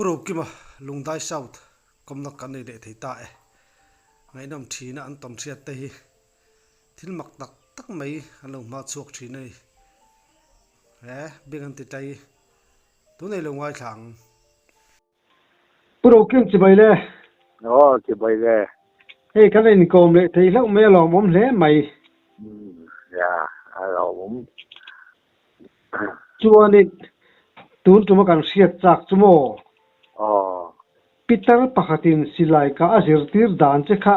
Pu Rokima Lungdai South kawmna kan nei leh thei ta e. Ngaihnawm thina an tawn hriat te hi thil mak tak tak mai an lo hma chhuak thin a ni. He beng an ti tlai tunei lo ngaithla ang. Pu Rokim chibai le. Aw chibai le. Hei kan la inkawm leh thei hlauh mai a lawmawm hle mai. Ya a lawmawm. Chuanin tun tuma kan hriat chak chu maw? Aw. Pitar pakhatin silai kah a zirtir dan che kha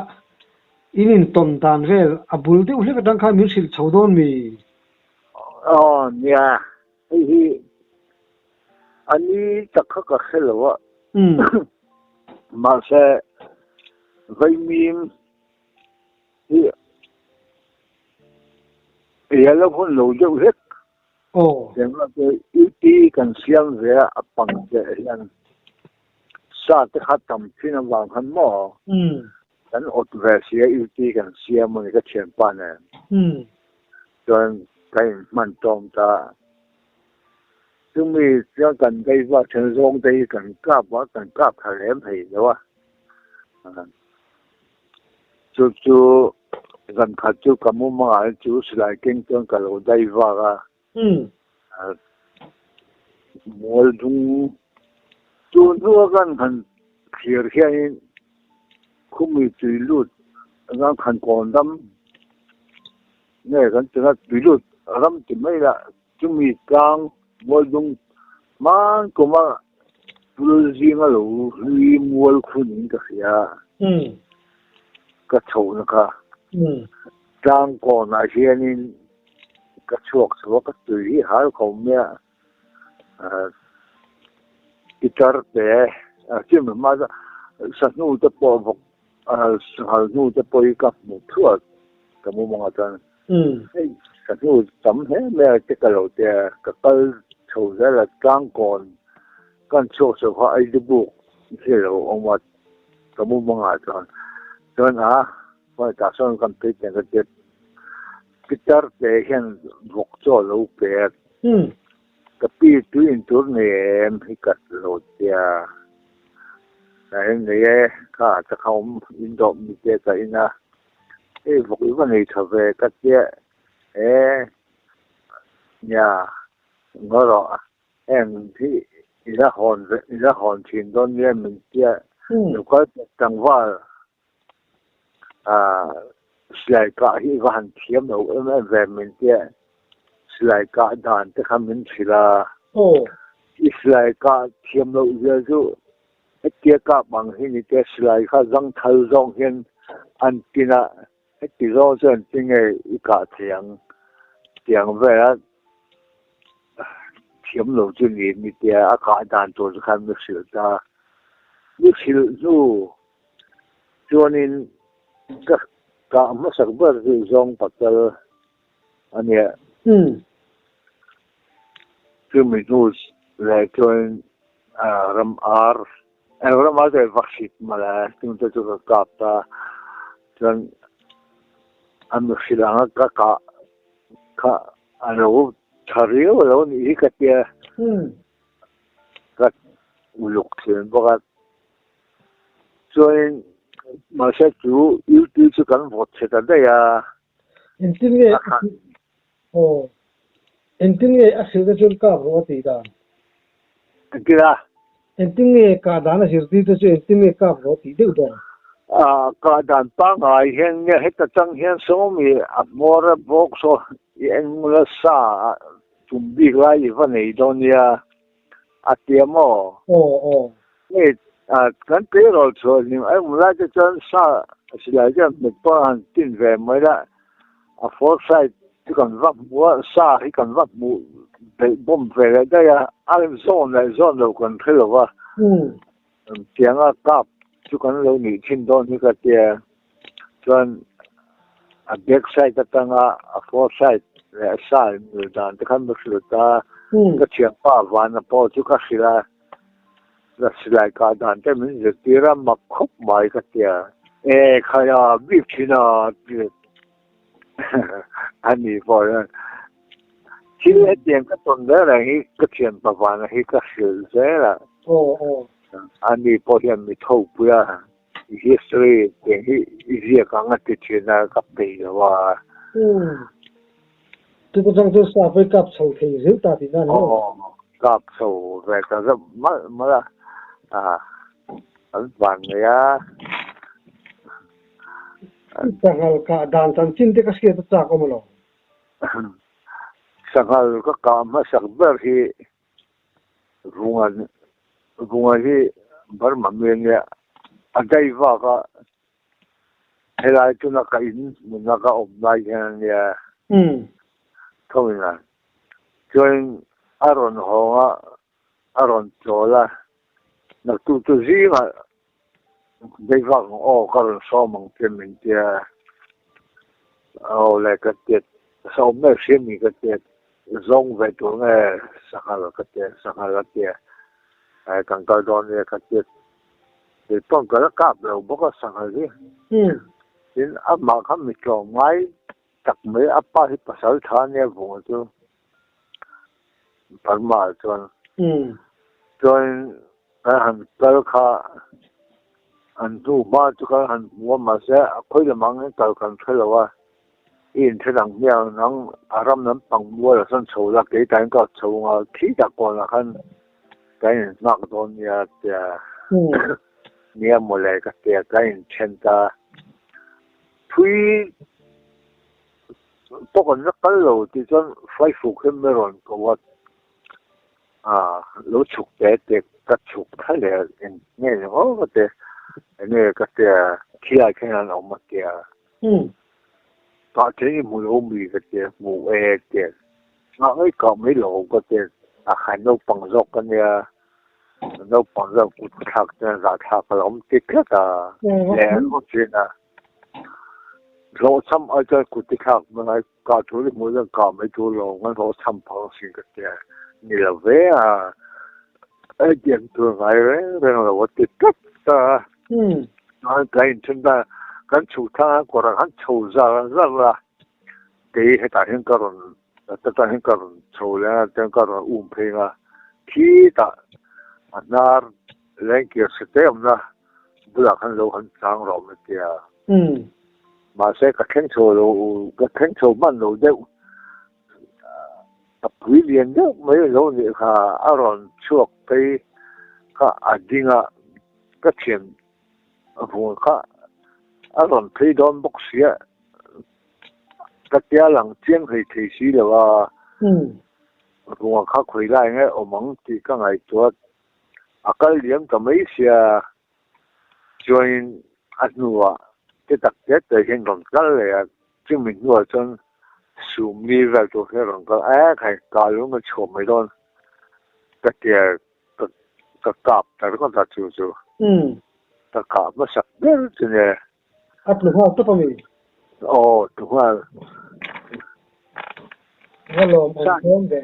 in intawn dan vel a bul deuh hlek atang khan min hrilh chho dawn mi? Aw nia Hei hi a ni tak kha ka hre lo a, mahse vaimim hi ei a lo hun lo deuh hlek. Engah te UT kan siam ve a, a pang te hian sa te kha tam thin avang khan maw kan awt ve si a UT kan siam a ni ka thianpa nen. Chuan ka inhman tawm ta. Chumi chuan kan dei vak then zawng te hi kan kap a, kan kap thla lem thei lo a. Chu chu zan khat chu ka mumangah hian chu silai keng chuan ka lo dai vak a. Mual dung tun hnua kan han thlir hianin khumi tui lut ram khan kawn ram nge kan ti a tui lut ram ti mai lah chumi tlang mual dung hman kuma pul zinga lo hlui mual khun in ka hria ka chhohna kha tlang kawnah hianin Ka chhuak chho a, ka tui hi hal kho mai a, guitar te chim hma sahnu te pawh vawk sanghal hnu te pawh hi ka hmu thuak ka mumang atan hei sahnu tam hle mai a te ka lo te a ka kal chho zel a tlangkawn kan chhuak chho kha Aizubuk hi a lo awm a ka mumang ah chuan chuan a tah sawn kan phei teh ka tia. Pitar te hian vawk chaw a lo pek. Ka pi tui in tur nei em hi ka lo tia. Ka en nei e, kha ah te kha awm in dawh mi te ka in a. Hei vawk i va nei tha ve ka tia e nia ngaw rawh heng hi i la hawn ve i la hawn thin dawn nia min tia lo kal tlangval Silai kah hi va han thiam lo em em ve min tia silai kah dan te kha min hrilh a. I silai kah thiam loh zia chu hetia kap ang hi ni te silai kha zangthal zawng hian an tin a, heti zawng chuan tinge i kah thei ang tiang vel a thiam lo chu ni ni tia a kah dan tur chu khan mi hrilh ta. Mi hrilh hnu Chuanin ka kah hmasak ber chu zawng patal a nia. Chumi hnu leh chuan ram ar, ram ar chu vak hrit mawle, chung te chu ka kap ta. Chuan a mihring anga ka kah kha a lo tha riau a lo nih hi ka tia. Ka uluk thin bawk a. Chuanin mahse chu UT chu kan vote chhe ta daih a. Engtin nge aw engtin nge a hrilh te chuan kap rawh a tih dan? Engtin a? Engtin nge kah dan a zirtir te chu engtin nge kap rawh a tih deuh ber? Kah dan pangngai hian nge heta tang hian sawmi a hmawr a bawk saw i engmula sa a tum bik lai i va nei dawn nia. A tia maw? Aw aw. Hei kan tleirawl chhuah hlim a awm lai te chuan sa silai chuan hmet pawh a han tin ve mai la, a four side chu kan va hmu a, sa hi kan va hmuh belh bawm ve leh daih a, a zawn leh zawn lo kan hre lo va, tianga kap chu kan lo nih thin dawn hi ka tia, chuan a back side atanga a four side leh a sa inmil dan te khan ka hrilh ta, ka thianpa Vana pawh chu ka hrilh a, ka silai kah dan te min zirtir a, mak khawp mai ka tia. E khaia bik thin a a ni pawh hian thil hetiang ka tawn zel reng hi ka thianpa Vana hi ka hrilh zel a. Aw aw. Ani pawh hian mi thopui a, history tiang hi i ziak ang a ti thin a, ka peih lo a. Umm. Chu ka chang chu sap hi kap chho thei zel ta tihna a ni maw? Aw, kap chho ve ta zauh malh malh a, ah an van nei a. Sanghal kah dan chanchin te ka hriat a chak awm lo. Sanghal ka kah hmasak ber hi Vunga Vunga hi Burma mi a nia, a dai vak a, helai tuna ka in hmuna ka awm lai hian a nia tho in a. Chuanin a rawn hawng a, a rawn chawl a, naktuk chu zingah dai vak ang aw ka rawn sawm ang che min tia, aw le ka tiat sawm mek hria mi ka tiat. Zawng ve tur nge sanghal ka tia, sanghal a tia, eh kan kal dawn nia ka tia, kei pawn ka la kap lo bawk a sanghal hi. Tin amah kha mi tlawm ngai tak mai, a pa hi pasal tha ania vunga chu Burma ah chuan. Chuanin kan han kal kha an hnu hma chu kan han hmu a mahse a khawi lamah nge kal kan hre lo a. I inthen ang hmiang nang a ram lampang mual a sawn chho la kei tain ka chho nga khi tak kawnah khan ka inhngak dawn nia tia nia mawle ka tia ka inthen ta thui pawh kan la kal lo tih chuan faifuk hi mi rawn ko a lo chhuk te te ka chhuk thla leh eng nge ni maw ka ti eng nge ka tia khilai khan an awm a tia. Kah thei i hmu lo mi ka ti, hmu e ti. Nghah ngei kah mai lo ka ti, a khai naupang zawk ka nia, naupang zawk kut thlak chuan zahthlak a lo awm ti tlat a, leh an haw thin a. Hlawhchham ai chuan kut i thlak mai kah tur i hmuh chuan kah mai tur lo kan hlawhchham phang asin ka ti a, ni lo ve a, hetiang tur ngai reng reng lo a ti tlat a. Chuan kan inthen ta, kan chhuk thlang a kawrah khan chho zar zar a, kei hetah hian ka rawn hetah hian ka rawn chho leh a chuan ka rawn um phei ang a, khitah a hnar lengkir chhe te awmna bulah khan lo han chang rawh awm a tia. Mahse ka thleng chho lo, ka thleng chho hman lo deuh, a pui lian deuh mai lo nih kha a rawn chhuak phei kha a ding a. Ka thian a vung kha a rawn phei dawn bawk sia, ka tia lang chiang hlei thei si lo a, vunga kha khawi lai nge awm ang tih ka ngaihtuah a kal liam ta mai sia, chuanin a hnuah te tak te te hian rawn kal leh a, chumi hnuah chuan sumni vel tur hi a rawn kal a, e khai ka lung a chhuah mai dawn ka tia Ka ka kap ta ringawt a chu chu. Ka kah hmasak ber chu nia. A tlu nghal tawp a mi? Aw tlu nghal. Va lawm awm dawn ve.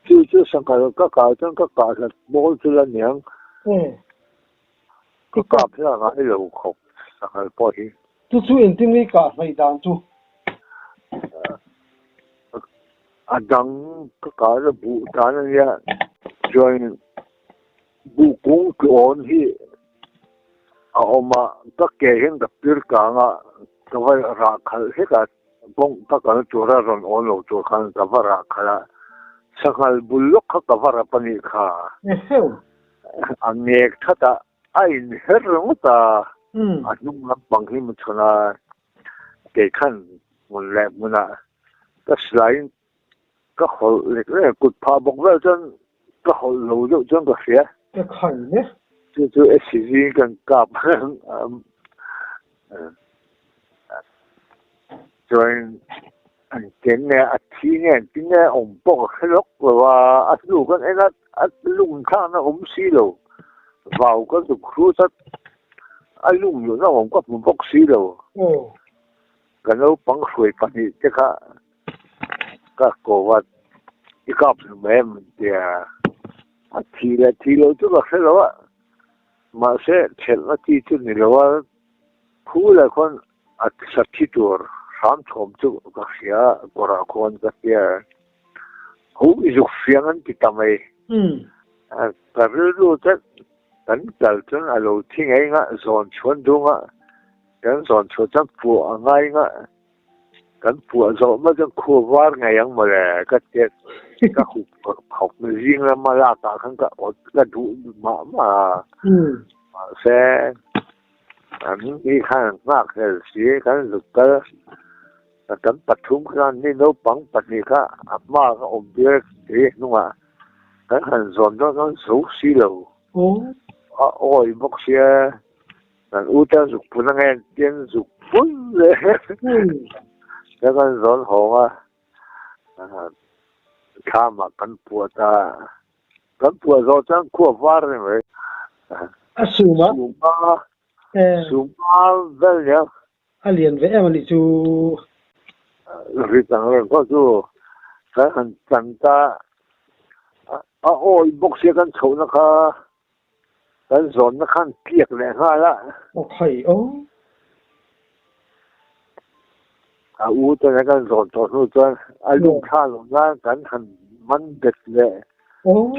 Chu chu sanghal ka kah chuan ka kah hlat bawl chu la niang. Ka kap hian a ngai lo khawp sanghal pawh hi. Chu chu engtin nge i kah hnaih dan chu? A dang ka kah na buh tan a nia chuan buh kung tluawn hi a awm a, ka ke hian ka pir kang a, ka va rah khalh hlek a, kawng ka kal tura rawn awn lo tur khan ka va rah khalh a, sanghal bul lawk kha ka va rap a nih kha. A ngek that a, a inher ringawt a, a hnung lampang hi mu chhawn a, kei khan hmun leh hmunah ka silaiin ka hawlh lek lek a, kut phah bawk vel chuan ka hawlh lo deuh chuan ka hria. Ka khai ne. Chu chu SCG kan kap chuan an ken nge a thi nge an ti nge awm pawh ka hre lawk lo a, a hnu kan en a a lung thlakna awm si lo, vau ka zuk hru chat a lung luhna awm ka hmu bawk si lo. Ka naupang hruai pahnih te kha ka ko a, i kap hlum em an ti a, a thi leh thi lo chu ka hre lo a, mahse thelhna chi chu ni lo a, khu leh khuan a sa thi tur hram thawm chu ka hria a, kawrah khuan ka tia, ho i zuk fiang an ti ta mai, ka rilru te. Kan kal chuan a lo thi ngei nga, zawn chhuan dung a, kan zawn chhuah chuan puah a ngai nga, kan puah zawh mai chuan khua var ngei ang mawle ka tia ka hup khawp zing lama lak ah khan ka awt ka duh mah mah a, mahse an ni khan an nghak hlel si kan zuk kal kan pathum khan ni naupang pahnih kha a hma kha awm tir si hnungah. Kan han zawn dawn chuan zo si lo. A awi bawk sia, kan u te zuk pun ange an ti an zuk pun le. Kan han zawn hawng a, thlamah kan puah ta. Kan puah zawh chuan khua var a ni mai. A sum a? Sum a vel nia. A lian ve em a nih chu. Ri tang reng pawh chu kan han chan ta a awi bawk sia kan chhohna kha kan zawnna khan tliak leh nghal a. Aw khai aw. A u te nen kan zawn tawh hnu chuan a lung thla loh nan kan han man bet leh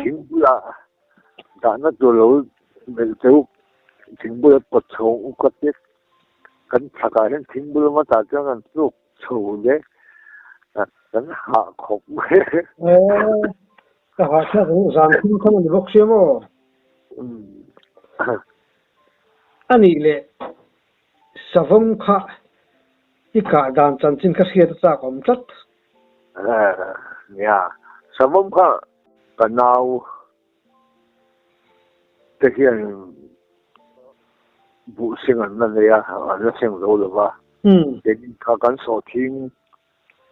thing bulah dahna tur lo melh cheu thing bulah pawt chho ang u ka ti. Kan chhakah hian thingbul ngawtah chuan kan tluk chho leh kan hah khawp mai. Aw, ka hah thlak ang zan thum khan a ni bawk sia maw? A nih leh savawm kha i kah dan chanchin kha hriat a chak awm tlat. Nia, savawm kha ka nau te hian buh seng an la nei a, an la seng zo lo va. Keini kha kan sawhthing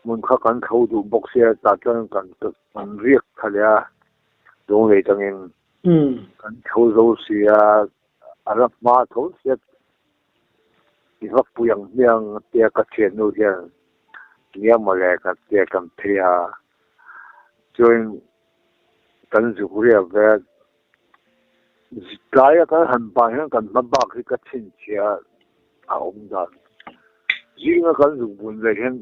hmun kha kan tho duh bawk sia, tah chuan kan kan riak tha leh a, lunglei tangin kan tho zo si a, a la hma tho sia i va pui ang hmiang tia ka thiannu hian nia mawle ka tia kan phei a, chuan Kan zuk riak ve a, tlaia kan han ban hian kan hma bak hi ka chhinchhia a awm dan. Zinga kan zuk bun ve hian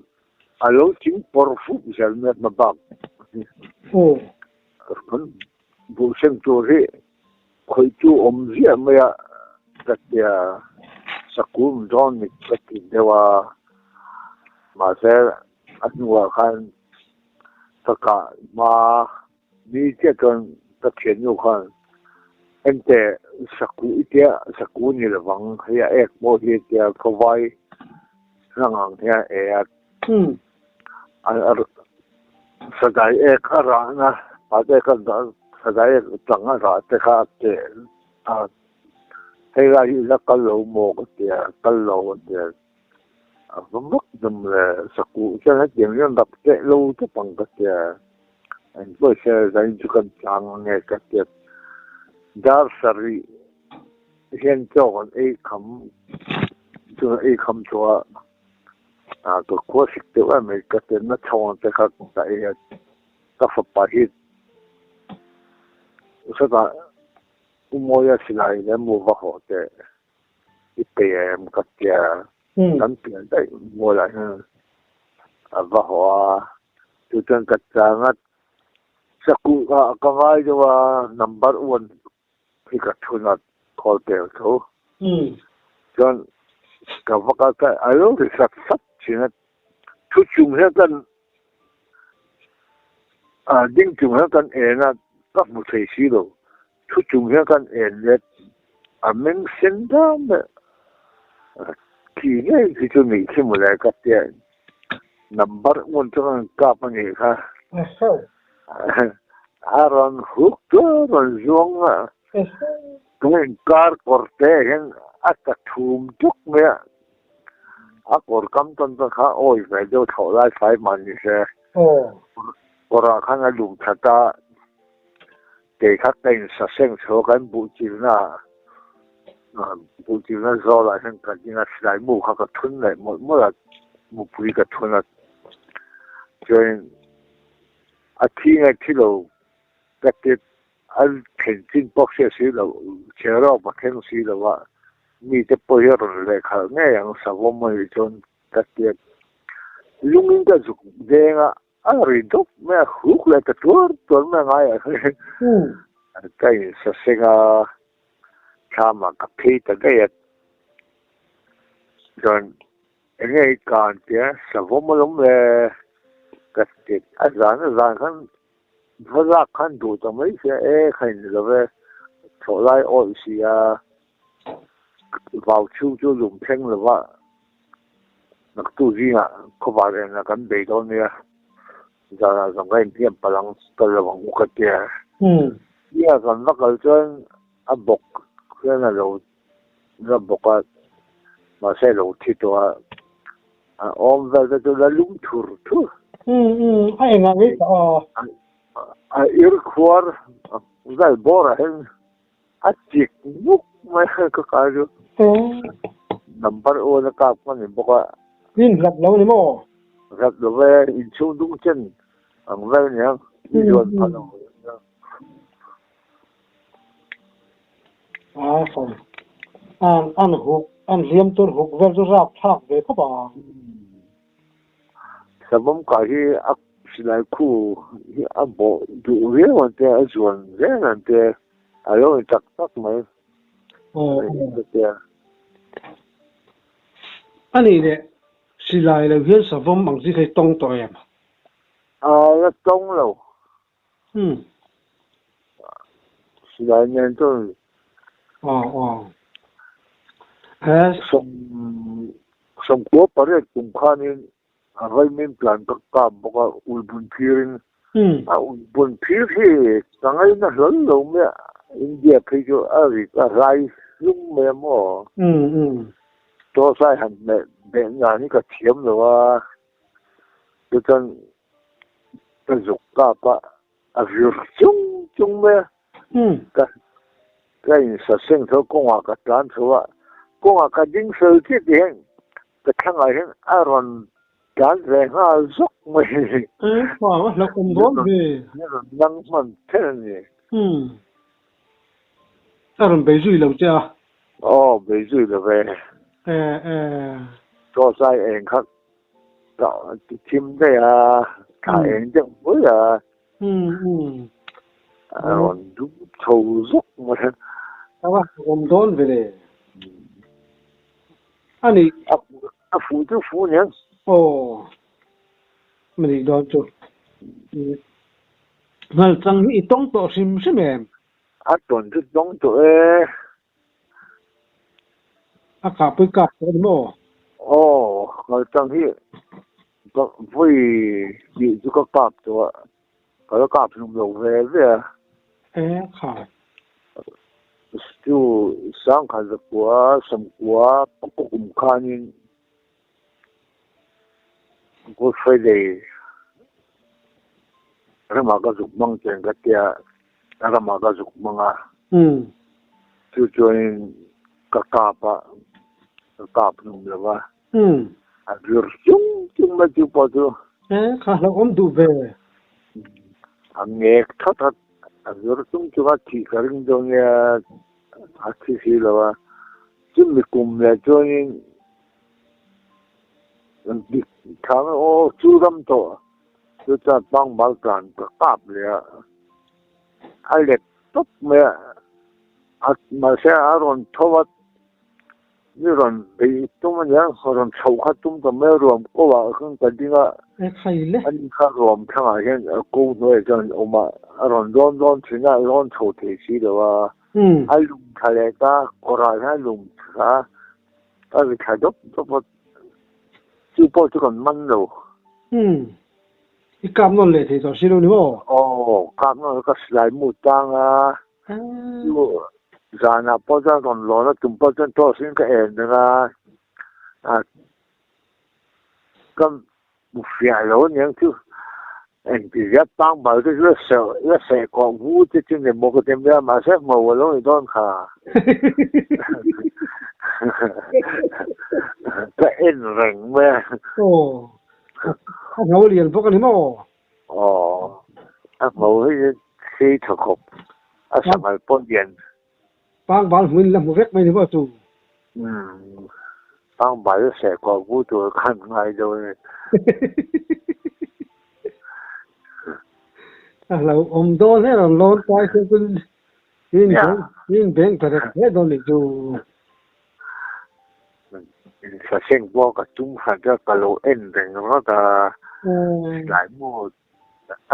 a lo ching pawr fup zel mai a hma bak hi. Kan buhseng tur hi khawihtu awm ziah mai a ka tia sakum dawn ni ka ti deuh a, mahse a hnuah khan Ka kah hma ni chiah chuan ka thiannu khan Enteh saku i tia saku ni lovang hei a ek pawh hi tia khawvai hlang ang hian a e a sadai ek a rahna mahse ka sadai ek tang a rah te kha a keh a hei lai hi ila kal lo maw ka tia kal lo a tia. A va vak dam le sakuh chuan hetiang hian rak teh lo tawp ang ka tia. Eng pawh se zain chu kan tlang ang e ka tia. Dar sarih hian chaw kan ei kham chu ei kham tawh a, ah ka khua sik deuh em mai ka tia na chho ang te kha ka ei a, ka fapa hi sawtah U Mawia silai leh mu va hawh teh. I pe em ka tia kan pian daih mualah hian a va haw a, chu chuan ka chang a, chakuh ah ka ngai deuh a, number one hi ka thun a call pel tho. Chuan ka va kal ta a lo ri sat sat thin a, thu chung hian kan ding chung hian kan en a, ka hmu thei si lo. Thu chung hian kan en let a meng sen dam mai a, khi ngei khi chu nih khi mawle ka tia number one chu kan kap a nih kha. A rawn huk chu a rawn zuang a, kan inkar kawr te hian a ta thum tuk mai a, a kawr kam tawn tawn kha awi ve deuh thlawh lai fai mah ni se, kawrah khan a lum that a. Kei kha ka insa seng chho a, kan buhchilna buhchilna zawlah hian ka ding a, silai mu kha ka thun leh mawlh mawlh a, mupui ka thun a, chuanin a thi nge thi lo ka ti a thlen chin pawh hriat si loh, chherawk a thleng si lo a, mite pawh hi a rawn lehkhalh ngei ang savawm a nih chuan ka ti a, lungin ka zuk deng a. A ri dawp mai a, hruk leh ta tuar tuar mai a ngai ah khan ka insa seng a, Thlamah ka phei ta daih a, chuan eng nge i kan tia savawm alawm le ka ti a zan a zan khan va lak khan duh ta mai sia e kha in lo ve thlawh lai awih si a vau chhung chu lum thleng lo va naktu zingah khawvar enah kan bei dawn nia zanah zawng ka inhliam palh ang kal lo ang u ka tia nia kan va kal chuan A bawk hian a lo la bawk a, mahse a lo thi tawh a, a awm vel te chu la lum thur thur. Umm umm, a engah ngei tawh aw. A ir khuar vel bawrah hian a chik nuk mai a ka kai chu. Number one a kap ka ni bawk a. In hlat lo ni maw? Hlat lo ve, inchhung dung chen ang vel aniang, i zuan pha lo. A sawi. An an huk an hliam tur huk vel chu rap thlak ve khawp ang. Savawm kah hi a silai khu hi a bawh duh viau ang te, a zuan zel ang te, a lo in tak tak mai. A nih leh silai lo hian savawm ang chi kha i tawng tawh em? A la tawng lo. Umm. Silai nen chuan. Aw aw. He. Sawm sawmkua pariat kum khanin a vaimin plan ka kap bawk a, ulbun phirin. Umm. A ulbun phir hi ka ngaina hlawl lo mai a, India phei chu a rik a hlai hlum mai a maw? Umm umm. Tawlhsai han hmeh beh nan hi ka thiam lo a, chuchuan Ka zuk kap a, a vir chung chung mai a. Ka ka insaseng tho kawngah ka tlan chho a, kawngah ka ding fel chiah tih hian ka thlangah hian a rawn tlan ve nghal zawk mai. Engvang a hlauhawm dawn ve? Ni rawn nang hman ther a ni. A rawn bei zui lo che a. Aw, bei zui lo ve. E e. Chaw sai eng kha Thim daih a, thla eng deuh hmui a. A rawn dum chho zawk mai a. A va awm dawn ve le. A ni. A fuh chu fuh aniang. Aw. A nih dawn chu. Nghalchang hi i tawng tawh hrim hrim em? A tawn chu tawng tawh e. A kahpui kap tawh a ni maw? Aw, Nghalchang hi ka vawi tih chu ka kap tawh a, ka la kap hlum lo ve ve a. E kha. Chu Sangkhat zakua Samkua pakua kum khanin Good Friday ramah ka zuk hmang chen ka tia, ramah ka zuk hmang a. Chu chuanin ka kap a, ka kap hlum lo va. A vir chung chung mai chu pawh chu. E, kha hlauhawm duh ve. A ngek that a, a vir chung chung a, thih ka ring dawn nia, a thi si lo a. Chumi kum leh chuanin Dik thang aw chu ram tawh chu chuan pangbal tlan ka kap leh a, a let tawp mai a, a mahse a rawn tho a, mi rawn beih tum a nia, rawn chhoh kha tum ta mai a, ruam ko ah khan ka ding a, ani kha ruam thlangah hian a ko hnuaiah chuan a awm a, a rawn rawn rawn thin a, rawn chho thei si lo a, a lum thla leh ta, kawrah hian a lum thla a. A ri thla dawp dawp a, chu pawh chu kan man lo. Umm, i kap nawn leh thei tawh si lo ni maw? Aw, kap nawn ka silai mu tang a, chu zanah pawh chuan rawn lawn a, tum pawh chuan torch in ka en reng a, ka Mu fiah lo aniang chu engtizia pangbal te chu la seh kawh vu te chu ni maw ka ti mai a, mahse hmu a lo ni dawn kha. Ka en reng mai a. Aw, a hngau lian bawk a ni maw? Aw, a hngau hi chu sei tha khawp, a sanghal pawh lian. Pangbal hmuin la hmu vek mai ni maw chu? Umm, pangbal seh kawh vu tur khan ngai deuh a ni. A hlauhawm dawn hle rawn lawn kai chu chuan. In beng in beng ta rek hle dawn nih chu. Insaseng pawh ka tum hrat a, ka lo en reng ringawt a, silai mu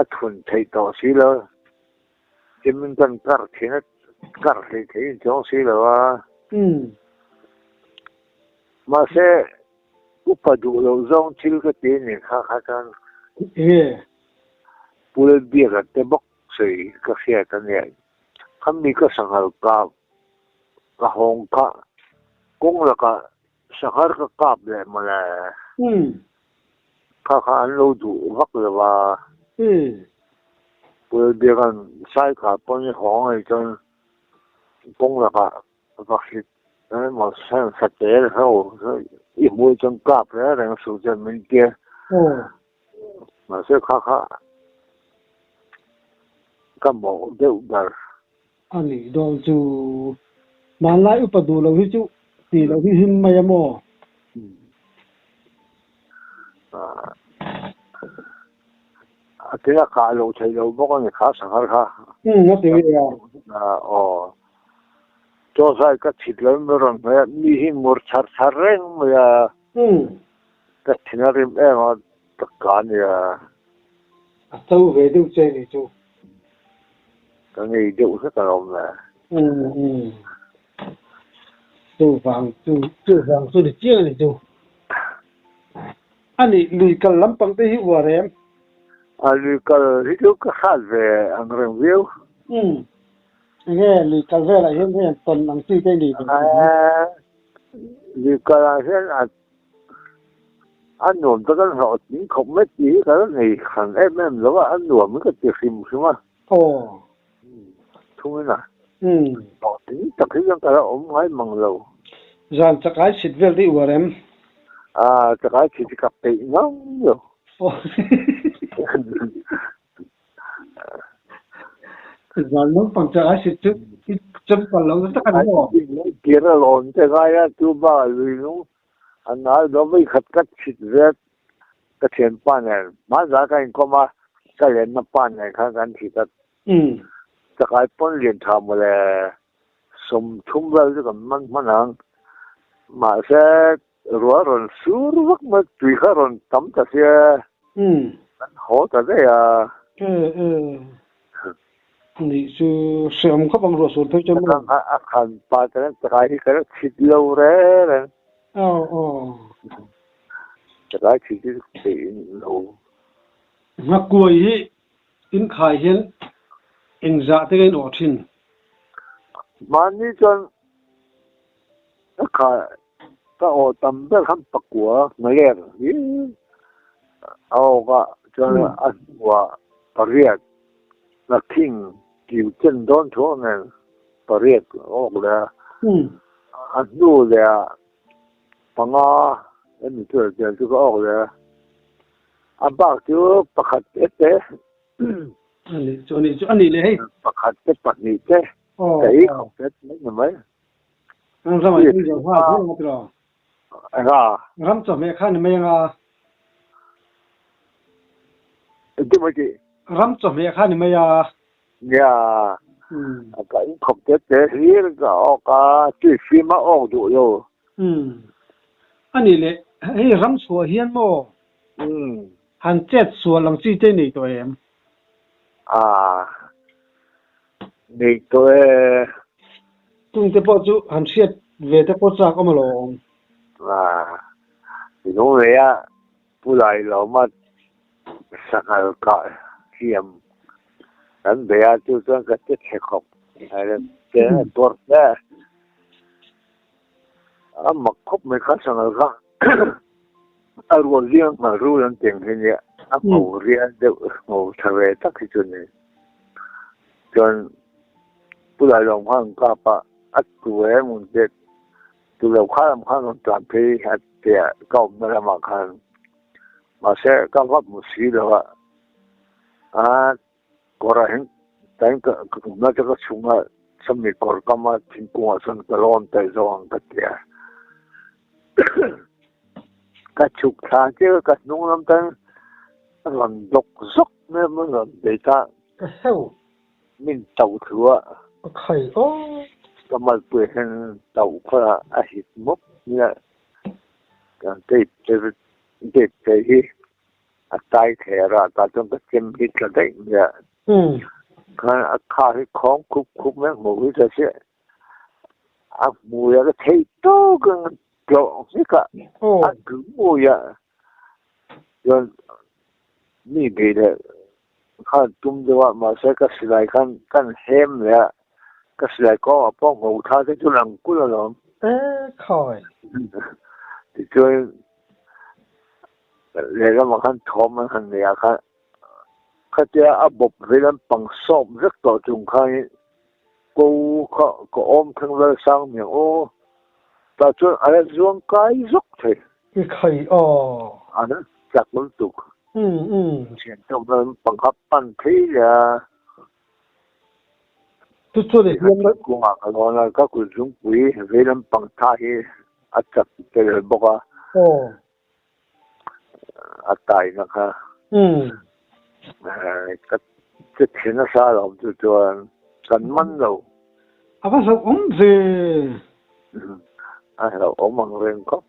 a thun theih tawh si lo, Chimin kan kar thin a, kar hlei thei in chuang si lo a. Mahse, upa duh loh zawng thil ka ti a ni kha kha chuan. Enge? Pu Lalbiaka te bawk sawi ka hriat a nia. Khami ka sanghal kap ka hawng kha kawng lakah sanghar ka kap leh mawle. Kha kha an lo duh vak lo a. Pu Lalbiaka'n Saikha pawn i hawng anih chuan kawng lakah va hlit emaw satel ho i hmuh chuan kap reng reng suh chuan min tia. Mahse kha kha ka mawh deuh ber. A nih dawn chu hmanlai upa duh lo hi chu tih loh hi him mai a maw? A tia kah loh theih loh bawk a ni kha sanghar kha. Umm a ti ve a. Aw. Chaw zai ka chhit lo in rawn hmeh a, mi hi ngur chhar chhar reng mai a. Umm. Ka thin a rim em a, ka ka nia. A cho ve deuh che ni chu. Ka ngei deuh hlek a awm le. Umm umm. Chuvang chu chuvang chu ni chiang a ni chu. A nih lui kal lampang te hi uar em? A lui kal hi chu ka hrat ve ang reng viau. Umm. Enge lui kal velah hian hei an tawn ang chi te ni ve. Lui kal ah hian a A nuam tak an hlawh tling khawp mai tih hi ka la nei hran em em lo a, a nuam hi ka ti hrim hrim a. Aw. Thungin a. Hlawh tling tak hi chuan ka la awm ngai mang lo. Zan chakai chhit vel te i uar em? A, chakai chhit hi ka peih ngang lo. Aw. Zan naupang chakai chhit chu i chempal lo nasa tak a ni maw? Kir a lawn te ngai a, chu bakah lui nung A nal dawn mai khat ka chhit zet ka thianpa nen hmanzah ka inkawm a, ka lenna pa nen khan kan chhit a, chakai pawn lian tha mawle 30 vel chu kan man hman ang, mahse ruah rawn sur vak mai tui kha rawn tam ta sia kan haw ta daih a. Nih chu hreawm khawp ang ruah sur phei chuan maw? A khan pa te reng chakai hi ka la chhit lo reng reng. Aw aw. Chakai chhit hi peih lo. Nghakuai hi in khai hian engzah te ka in awh thin? Mahni chuan ka khai ka awh tam ber khan pakua nghaler hi a awk a chuan a hnuah pariat Nakhing kiu chen dawn thu ang eng pariat awk leh a, a hnu leh ah panga emi chu tel chu ka awk leh a, a bak chu pakhat te te. A nih chu a nih chu a nih leh hei. Pakhat te pahnih te ka ei khawp te mai ni mai. Ram ramah hian zo nghal hle ang a tiraw? Eng a? Ram chawhmeh kha ni mai ang a. Engtin maw i tih? Ram chawhmeh kha ni mai a. Nia, ka in khawp te te hlir ka awk a, tui fim a awk duh lo. A nih leh, hei ram chhuah hian maw? Han chet sual ang chi te nei tawh em? A, nei tawh e. Chung te pawh chu han hriat ve te pawh chak awm alawm. A, lung lei a Pu Lai Lawma sanghal kah hliam kan bei a, chu chuan ka che chhe khawp te a tuar hle. A mak khawp mai kha sanghal kha a rual liang nghal rul an tih ang hi nia, a ngho rial deuh ngho tha ve tak hi chu a ni. Chuan Pu Lai Lawm khan an kap a, a tu em ang che Tu lo kha lam khan rawn tlan phei a tia ka awmna lamah khan mahse ka va hmu si lo a, a kawrah hian tain ka awmna chu ka chhung a sawmi kawr kam a thingkungah chuan ka lawn taih zawk ang ka ti a, ka chhuk thla chiah a ka hnung lam tan a rawn dawk zawk mai a rawn bei ta Ka heu min tauh thlu a. A khai aw. Ka malpui hian tauh kha a hit mup nia. Tape tape te hi a tai thei a rah tah chuan ka chem hi tla daih mai a. Khan a kha hi khawng khup khup mai a hmuh hi ta chiah. A hmui a ka theih tawk ang tlawh hnik a, a hmui a chuan mi beih leh khan tum deuh a, mahse ka silai khan kan hem leh a, ka silai kawngah pawh ngho tha te chu lang kulh alawm. E khai. Tichuan lehlamah khan thawm an han nei ah khan khatia a bawp vei lampang sawp vek tawh chung khanin Ko kha ka awm thleng vel sang miang aw. Tah chuan a la zuang kai zawk thei. I khai aw. A la chak lutuk. Umm umm. Thian tawk nan pangha pan phei leh a. Chu chuan i hliam la. Kungah ka lawn a, ka kut zungpui vei lampang tha hi a chak tel bawk a. Aw. A taina kha ka che thin nasa lo chu chuan kan man lo. A va hlauhawm ve. A hlauhawm ang reng khawp.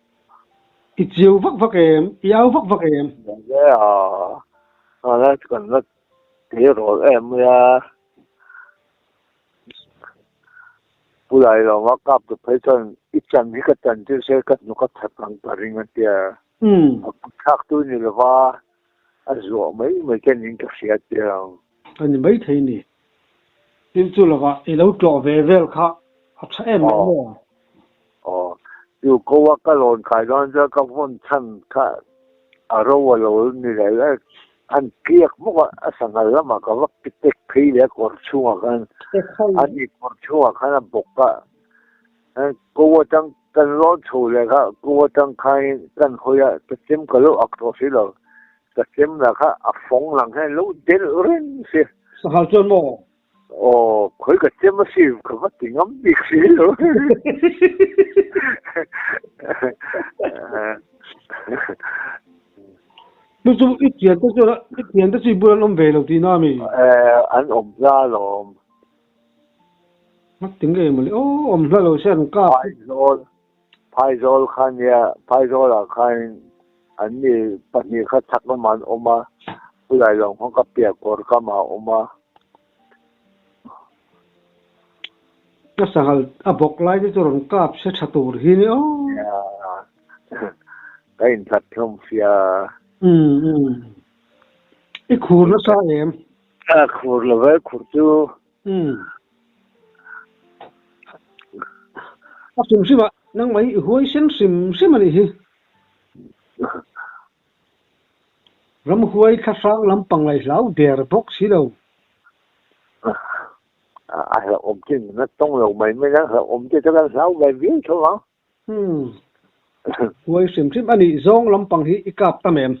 I chiu vak vak em? I au vak vak em? Enge a a kan la tirawl em mai a. Pu Lailawma kap tu phei chuan i chan hi ka chan tir se ka hnuk a that ang ka ring a tia. A kut thlak tu ni lova a zuah mai mai te niin ka hria tia ang. A ni maithei ni. Thil chu lovah i lo tlawh ve vel kha a tha em em maw? Aw, chu ko a ka lawn kai dawn chuan ka vawn chhan kha a ro a lo ni leh leh an tliak bawk a, a sanghal lamah ka va tek phei leh a kawr chhungah khan a ni kawr chhungah khan a bawk a, ko atang kan lawn chho leh kha ko atang khain kan hawi a, ka chem ka lo ak tawh si lo, ka chem lah kha a fawng lang hian lo delh reng si. Sanghal chuan maw? Aw, khawi ka chem a si, ka va ti ngam bik si lo. Chu chu i thian te chuan i thian te chu i bul an awm ve lo tihna a mi? Eh, an awm hla alawm. Ngak ti nge mawle, aw awm hla lo se an kap. Phaizawl, Phaizawl kha nia, Phaizawl-ah khan an ni pahnih kha chhak lamah an awm a, Pulailawng khaw ka piah kawr kamah a awm a. Ka sanghal a bawk lai te chu rawn kap se tha tur hi ni aw. Ka inthat hlawm sia. Umm umm. I khur nasa em? A khur lo ve, khur chu. Umm. A hrim hrim ah nangmah hi i huaisen hrim hrim a nih hi. Ramhuai thlahrang lampang ngaihlau der bawk si lo. A hlauhawm chin na tawng lo mai mai a, hlauhawm te chu kan hlau ve viau tho ang. Umm. Huai hrim hrim a nih zawng lampang hi i kap tam em?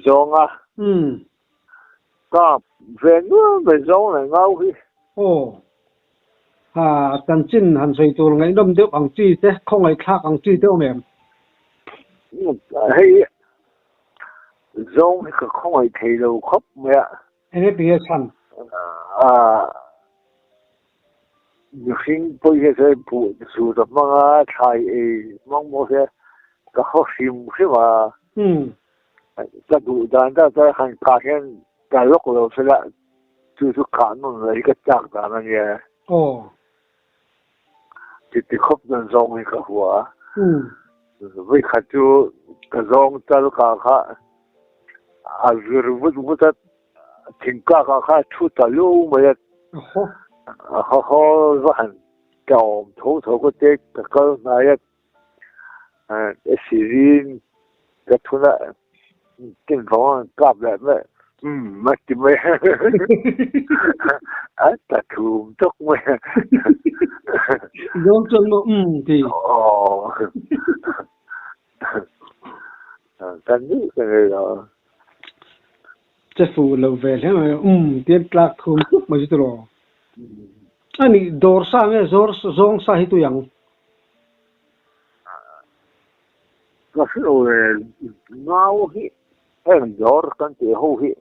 Zawng a? Umm. Kap ve nual mai zawng leh ngau hi. Aw. Ha, chanchin han sawi tur ngaihnawm deuh ang chi te, khawngaihthlak ang chi te awm em? Hei zawng hi ka khawngaih thei lo khawp mai a. Enge tinge chhan? Mihring pawh hi sawi buh zut a hmang a, thlai ei hmang pawh hi ka haw hrim hrim a. Ka duh dan tak chuan han kah hian ka lawk lo sela Chu chu kah nawn leh hi ka chak dan a nia. Aw. Ti ti khawp chuan zawng hi ka hua a. Vawikhat chu ka zawng chal ka kha a vir vut vut a, thingkak ah kha a thu ta lu mai a. A haw haw va han ka awm tho tho ka te ka kal hnai a. Sirin ka thun a tin vang a kap leh mai umm a ti mai a ta thum tawk mai Zawng chuan maw umm ti. Aw kan nih ka nei lo. Che fuh lo ve hle mai umm tian tlak thum tuk mai chu tiraw. Ani dawr sa nge zawr zawng sa hi tui ang. Ka hre lo e, ngau hi heng dawr kan tih ho hi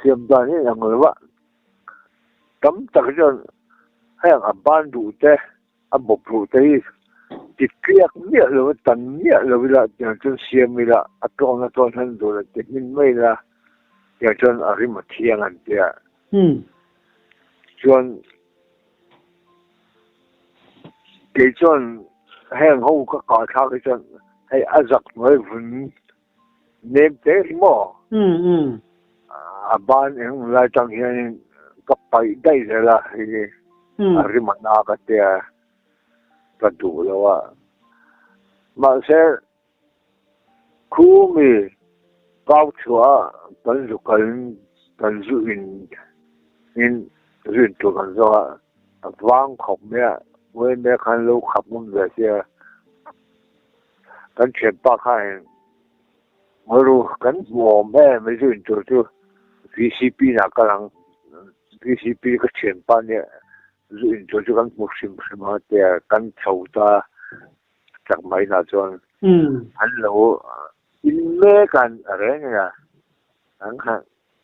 siam dan hi ang lo a, Tam tak chuan heng a ban duh te, a bawp ruh te hi ti tliak miah lo a, tan miah lo ila tiang chuan siam ila, a tlawn a tlawn hian dawr a ti hmin mai ila tiang chuan a rim a thiang an tia. Chuan kei chuan heng ho ka kah thlak hi chuan hei a zak hnuai vun nem te hi maw? A ban eng lai tang hianin ka paih daih zel a, hei a rim a na ka tia ka duh lo a. Mahse khu mi kau chhuah a kan zu kal in kan zu in in zu in tur kan zawng a, a vang khawp mai a, uaime khan lo khap ngam ve sia. Kan thianpa khain Ngawiru kan hmuhawm em mai chu intur chu VCP nah kal ang, VCP ka thianpa nia zu intur chu kan hmu hrim hrim ang tia kan chho ta chak mai nah chuan an lo in mek an reng a, an han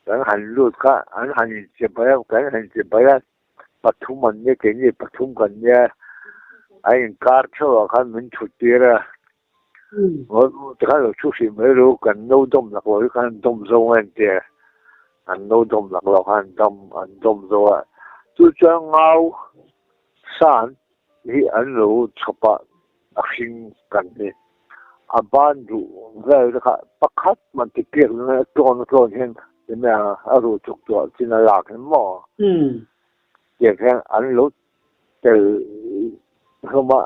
kan han lut kha an han inchibai a kan han inchibai a. Pathum an nia keini pathum kan nia a inkar theuh ah khan min thut tir a tikhan lo thu hrih mai ru kan no dawm lak lo hi khan an dawm zo nge an tia an no dawm lak lo khan an dawm an dawm zo a chu chuan ngau san hi an lo chhawp a a hring kan hi a ban duh vel te kha pakhat man ti piak na a tlawn a tlawn hian enge a ruh chuk tuah chin a lak hi maw tiang hian an lo tel hlawm a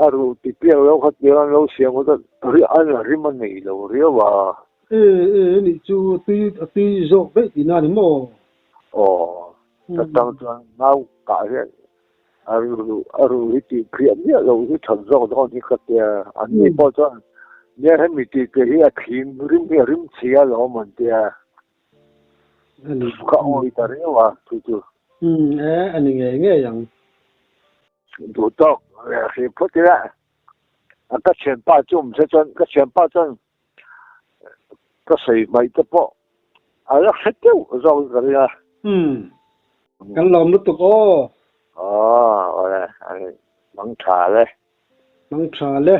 a ruh ti piak lo kha tiang an lo siam kha chuan a rim a nei lo riau a. E e nih chu tui a tui zawk daih tihna a ni maw? Aw ta tang chuan nau kah hian A ru a ru hi tih phiah miah lo hi that zawk dawn hi ka tia. An ni pawh chuan nia hemi tih te hi a thlim rim hi a rim chhi a lawm an tia. Ka awi ta riau a chu chu. Umm e a ni ngei ngei ang. Duh tawk leh hrih phawt ila a ka thianpa chu awm se chuan ka thianpa chuan ka sawi hmaih te pawh a la hre deuh zawk in ka ring a. Umm. Kan lawm lutuk aw. Aw awle a mang tha le. Mang tha le.